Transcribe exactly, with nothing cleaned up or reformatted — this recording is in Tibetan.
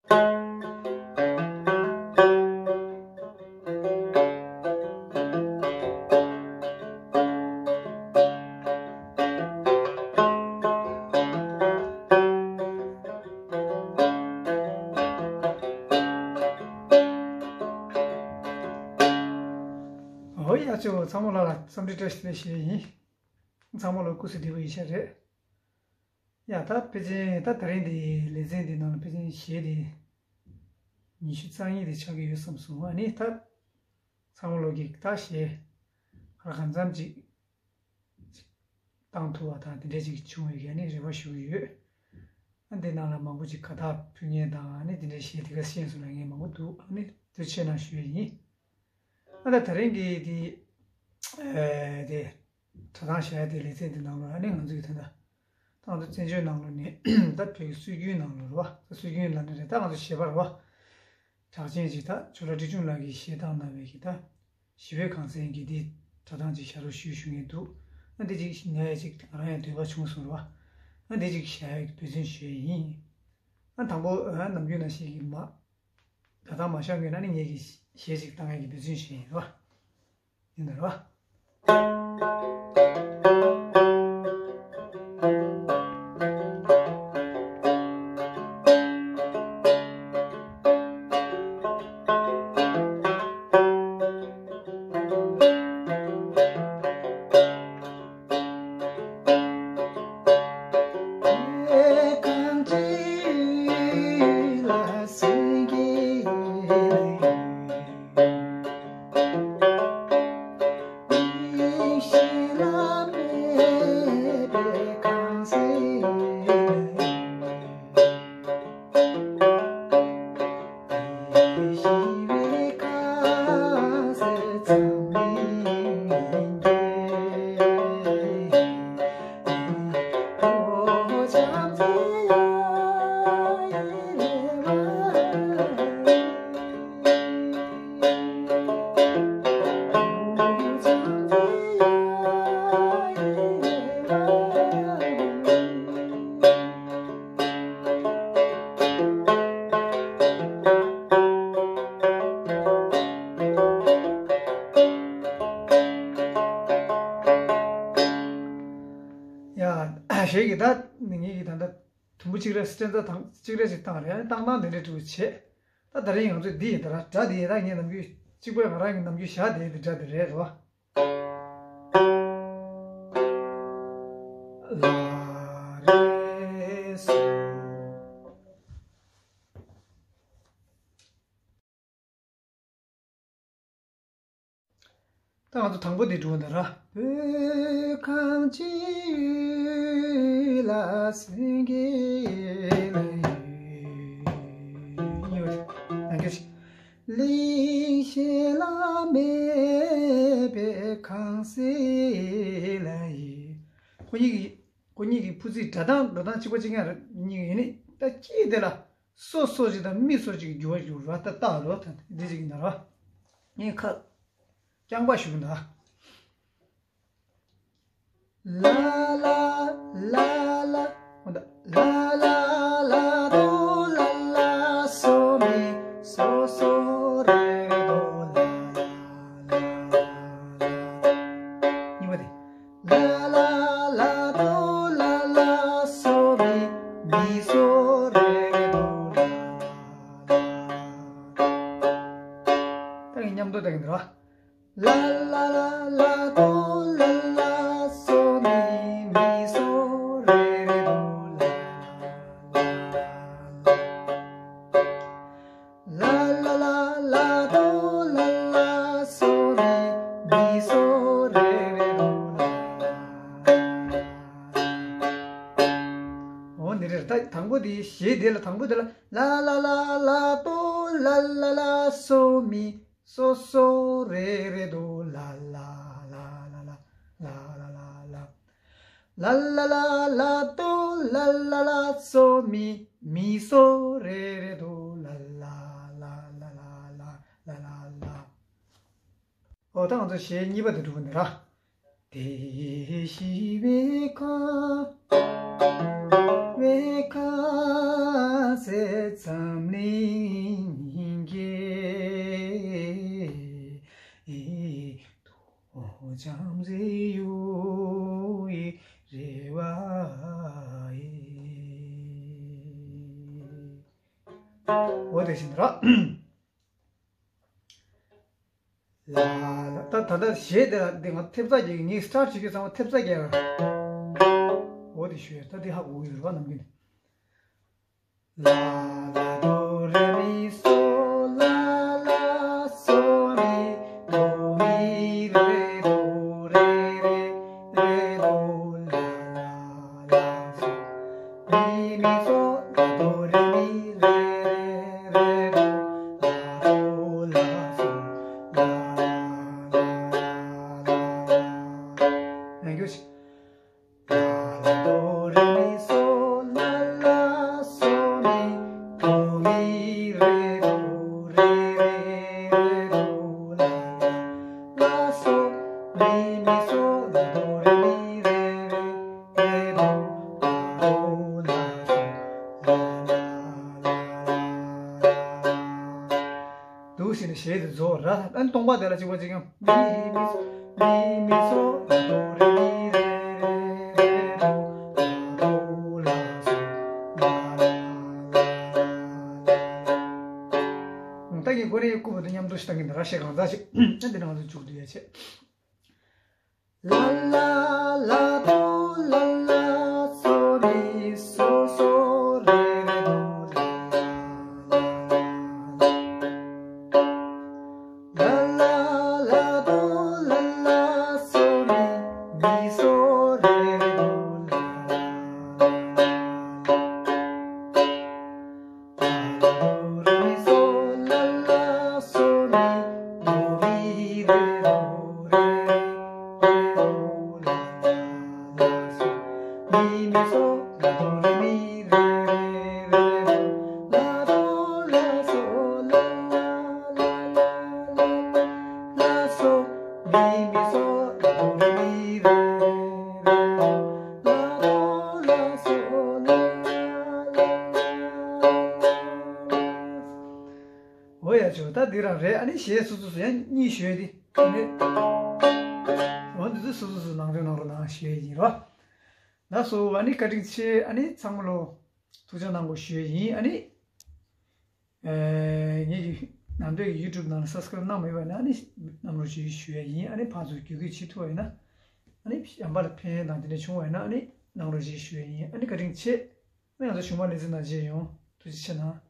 ཨོ་ཡ། ཚང་མ་ལ་འཚམས་འདྲི་བཀྲ་ཤིས་བདེ་ལེགས་ཞུ་ཡ་ཡིན། ཚང་མ་ལ་སྐུ་གཟུགས་བདེ་པོ་ཡིན་ཤག་རེད། ཡ་ད་ཕལ་ཆེར་ད་ད་རིང་འདི་ལེ་ཚན་འདི་ནང་ལ་ཕལ་ཆེར་གཞས་འདི་ཉི་ཤུ་རྩ་གཉིས་དེ་ཆགས་ཀྱི་ཡོད་བསམ་སོང་། ཨ་ནི་ད་ཚང་མ་ལོ་གིས་ད་གཞས་ག་རེ་གང་འཚམ་ཅིག་བཏང་ཐུབ་པ་དང་དེ་འདྲས་ཅིག་བྱུང་བའི་གི་ཨ་ནི་རེ་བ་ཞུ་གི་ཡོད། ཨ་འདི་ནང་ལ་མང་པོ་ཅིག་དགའ་རྟགས་ཕུལ་མཁན་དང་ཨ་ནི་དེ་འདྲས་གཞས་དེ་ག་ཤེས་སོང་ལབ་མཁན་མང་པོ་འདུག་ཨ་ནི་ཐུགས་རྗེ་གནང་ཞུ་ཡ་ཡིན། ཨ་ད་ད་རིང་གི་དེ་ཨེ་དེ་གྲྭ་ཚང་གཞས་དེ་ལེ་ཚན་དེ་ནང་ལ་ཨ་ནི་ང་ཚོ་གི་ད་ད་ད་ང་ཚོ་བཙན་བྱོལ་ནང་ལ་ནི་ད་བོད་ཀྱི་སྲོལ་རྒྱུན་ནང་ལ་རེད་བ། ད་སྲོལ་རྒྱུན་ལ་ནི་རེད། ད་ང་ཚོ་གཞས་པ་རེད་བ། གྲགས་ཅན་ཅིག་ད་ཇོ་ལགས་བཀྲས་ཆོས་ལགས་ཀྱིས་གཞས་བཏང་གནང་བའི་གི་ད་ཞི་བའི་གངས་སེང་གི་འདི་སྒྲ་གདངས་ཅིག་ཞབས་བྲོ་ཞུས་ཞུ་མཁན་འདུག་ཨ་འདི་ཅིག་ང་ཡང་ཅིག་ང་རང་ཡང་འདོད་པ་བྱུང་སོང་རེད་བ། ཨ་འདི་ཅིག་བཞག་ཡ་གི་འབད་བརྩོན་ཞུ་ཡ་ཡིན། ཨ་དང་པོ་ཨ་ནམ་རྒྱུན་ནང་བཞིན་གྱི་མ་ད་ལྟ་མ་བཞག་ཡོད་ན་ནི་ངེད་ཀྱིས་གཞས་ཅིག་བཏང་ཡ་གི་འབད་བརྩོན་ཞུ་ཡ་ཡིན་རེད་བ། ཡིན་ནི་རེད་བ། ཡ། ཞེས་ཀྱི་ད་ངེད་ཀྱི་ད་ལྟ་དུམ་བུ་གཅིག་རེ་སི་ཊན་ཛ་དང་གཅིག་རེ་ཞིག་བཏང་རེད། བཏང་སྟངས་དེ་འདྲའི་འགྲོ་བྱེད། ད་ད་རིང་ང་ཚོས་འདི་ཡི་ད་ར་སྒྲ་འདི་ཡི་ད་ངས་ནམ་རྒྱུན་གཅིག་པོས་ང་རང་གི་ནམ་རྒྱུན་བཞག་བསྡད་འདི་སྒྲ་འདི་རེད་རོ། ལ་རེ་སོ། ད་ང་ཚོ་དང་པོ་དེ་འགྲོ་འདི་ར། བོད་ཁམས་སྤྱི་ཡུལ་ལ་སེང་གེ་ལ་ཡུལ། ཡང་བསྐྱར་ཞིག་གླིང་བཞི་ལ་མེད་པའི་གངས་སེ་ལ་ཡི། ཁོ་གཉིས་ཀྱི་ཁོ་གཉིས་ཀྱི་ཕུ་ཚིག་སྒྲ་གདངས་འགྲོ་སྟངས་གཅིག་པ་གཅིག་རྐྱང་རེད། གཉིས་ཀྱི་ཡིན་ནི་ད་ཅི་དེ་ལ་སོ་སོ་ཅིག་དང་མི་སོ་ཅིག་གི་འགྱུར་བ་འགྱུར་བ་ད་རྟགས་རོ། ད་འདི་ཅིག་ཡིན་ད་རོ། ངས་ཁ་རྐྱང་པ་ཞུ་ན། ལ་ལ་ལ་ལ། ལ་ལ་ལ་དོ་ལ་ལ་སོ་མི་སོ་སོ་རེ་རེ་དོ་ལ་ལ་ལ་ལ། གཉིས་པ་དེ། ལ་ལ་ལ་དོ་ལ་ལ་སོ་མི་མི་སོ་རེ་རེ་དོ་ལ་ལ་ལ། ད་ངས་མཉམ་དུ་ད་གིན་འདྲ། ལ་ལ་ལ་ལ་དོ་ལ་ལ་སོ་མི་མི་སོ་རེ་རེ་དོ་ལ་ལ་ལ། ལ་ལ་ལ་ལ་དོ་ལ་ལ་སོ་མི་མི་སོ་རེ་རེ་དོ་ལ་ལ། འོ་འདི་རེད། ད་དང་པོ་དེ་གཞས་དེ་ལ་དང་པོ་དེ་ལ་ལ་ལ་ལ་ལ་དོ་ལ་ལ་ལ་སོ་མི་སོ་སོ་རེ་རེ་དོ་ལ་ལ་ལ་ལ་ལ། ལ་ལ་ལ་ལ། ལ་ལ་ལ་ལ་དོ་ལ་ལ་ལ་སོ་མི་མི་སོ་རེ་རེ་དོ་ལ་ལ་ལ་ལ་ལ་ལ་ལ་ལ་ལ། འོ་ད་ང་ཚོ་གཞས་གཉིས་པ་དེ་འགྲོ་གི་འདུག་ར། དེ་ཞི་བའི་ཁ་བའི་ཁ་ཟེར་ འཛམ་གླིང་གི་ཐོག་འཇམ་རྩི་གཡུ་ཡི་རེ་བ་ཡིས། འོ་དེ་བཞིན་ར། ལ་ལ། ད་ད་ལྟ་གཞས་དེ་ལ་འདི་ང་ཐེབས་རྩ་རྒྱག་གི། ངས་སི་ཊར་བྱེད་རྒྱུ་ཚང་མ་ཐེབས་རྩ་རྒྱག་ག། འོ་དེ་ཞུ་ཡ། ད་འདི་ཧ་གོ་གི་ཡོད་རེད་པ། ནམ་རྒྱུན། ལ་ལ་དོ་རེ་མི་སོ། ལ་ལ་སོ་མི་དོ་མི་རེ་དོ་རེ་རེ་རེ་དོ། ལ་ལ་ལ་སོ། མི་མི་སོ། ལ་དོ་རེ་མི་རེ་རེ་རེ་དོ། ལ་དོ་ལ་སོ། ལ་ལ་ལ་ལ་ལ། ཡང་བསྐྱར་ཞིག། ལ་ལ་དོ་རེ་མི་སོ། ལ་ལ་སོ་མི་དོ་མི་རེ་དོ་རེ་རེ་རེ་དོ། ལ་ལ་ལ་སོ། མི་མི་སོ། ལ་དོ་རེ་མི་རེ་རེ་རེ་དོ། ལ་དོ་ལ་སོ། ལ་ལ་ལ་ལ་ལ། འདུག་སེ་ནས་གཞས་དེ་རྫོགས་ར། ཨ་ནི་སྟོང་པ་དེ་ལ་གཅིག་པ་གཅིག་རྐྱང་། མི་མི་སོ། མི་མི་སོ། ལ་དོ་རེ་མི་རེ་རེ་རེ་དོ། ལ་དོ་ལ་སོ། ལ་ལ་ལ་ལ་ལ། ད་ངས་ཁོ་རེ་བསྐུར་བ་དེ་མཉམ་དུ་ཞིག་བཏང་གིན། ད་ར་གཞས་གང་ཙམ་ཞིག་ཨ་འདི་ནང་དུ་འཇུག་བསྡད་ཡ་བྱས། ལ་ལ་ལ་དོ་ལ་ལ་སོ་མི་སོ་སོ་རེ་རེ་དོ། ལ་ལ་ལ་དོ་ལ་ལ་སོ་མི་མི་སོ་རེ་རེ་དོ། ལ་ལ་ལ་ལ། འོ་ཡ་ཆོག་ད་འདི་རང་རེད། ཨ་ནི་གཞས་སོ་སོ་སོ་ཡང་གཉིས་ཞུ་ཡ་དེ། ཨ་ནི་འོ་འདི་ཚོ་སོ་སོ་སོ་ནང་དོན་ནང་རོ་ནང་ཞུ་ཡ་ཡིན་རོ། ལགས་སོ། ཨ་ནི་བཀའ་དྲིན་ཆེ། ཨ་ནི་ཚང་མ་ལོ་ཐུགས་རྗེ་གནང་དགོས་ཞུ་ཡ་ཡིན། ཨ་ནི་ངེད་ཀྱི་ནང་དོན་གྱི་ཡུ་ཊུབ་ནང་ལ་སབ་སི་ཀ་རེབ་གནང་མེད་པ་ཡིན་ན། ཨ་ནི་གནང་རོགས་ཞུ་ཞུ་ཡ་ཡིན། ཨ་ནི་ཕར་ཚུར་བརྒྱུད་སྐུལ་བྱེད་ཐུབ་པ་ཡིན་ན། ཨ་ནི་གཞན་པ་ལ་ཕན་ཡོན་དང་དེ་འདྲ་བྱུང་བ་ཡིན་ན། ཨ་ནི་གནང་རོགས་ཞུ་ཞུ་ཡ་ཡིན། ཨ་ནི་བཀའ་དྲིན་ཆེ། ཨ་ནི་ང་ཚོ་གཞུག་མ་ལེ་ཚན་ནང་མཇལ་ཡོང་། ཐུགས་རྗེ་ཆེ་གནང་།